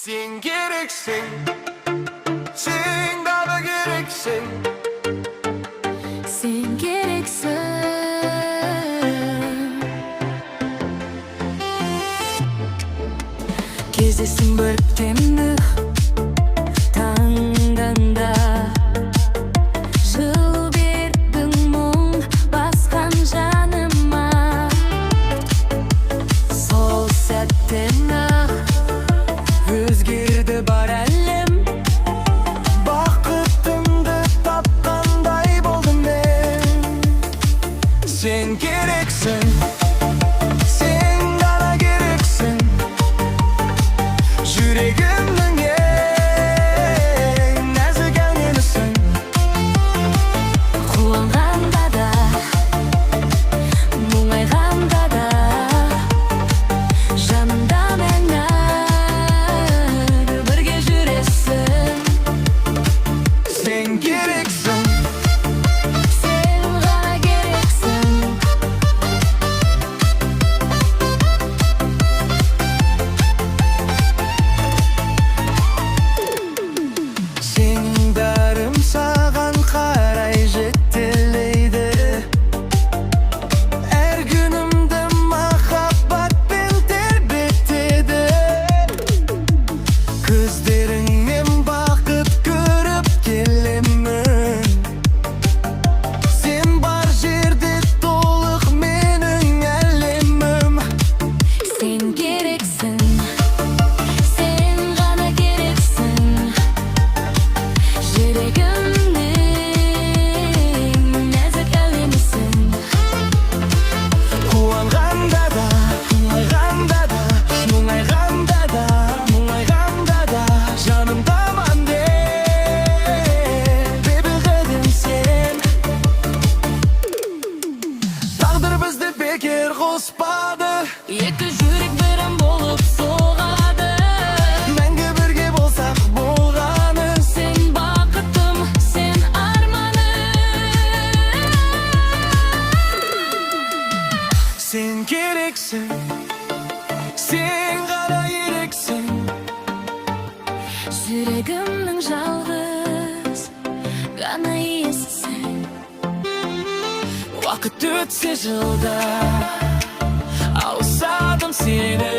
Сен керексің, сен ғана керексің. Сен керексің. Кездестім бір көктемнің таңында. Жылу бердің мұң басқан жаныма. Сол сәттен ақ өзгерді бар әлем. Бақытымды тапқандай болдым мен. Сен керексің, сен ғана керексің. Жүрегімнің ең нәзік әуенісің. Қуанғанда да, мұңайғанда да, жанымда мәңгі бірге жүресің. Сен керексің. Сен ғана керексің. Сендарым саған қарай жетелейді. Әр күнімді махаббатпен тербетеді. Көздеріңнен бақыт көріп келемін. Сен бар жерде толық менің әлемім. Сен керексің, сен ғана керексің. Жүрегімнің нәзік әуенісің. Қуанғанда да, мұңайғанда да, мұңайғанда да, мұңайғанда да, жанымдаман деп бебіғедің сен. Тағдыр бізді бекер қоспады. Екі жүрек бір ән болып соғады. Мәңгі бірге болсақ болғаны. Сен бақытым, сен арманым. Сен керексің, сен ғана керексің. Жүрегімнің жалғыз ғана иесісің. Уақыт өтсе, жылдар ауысады, сені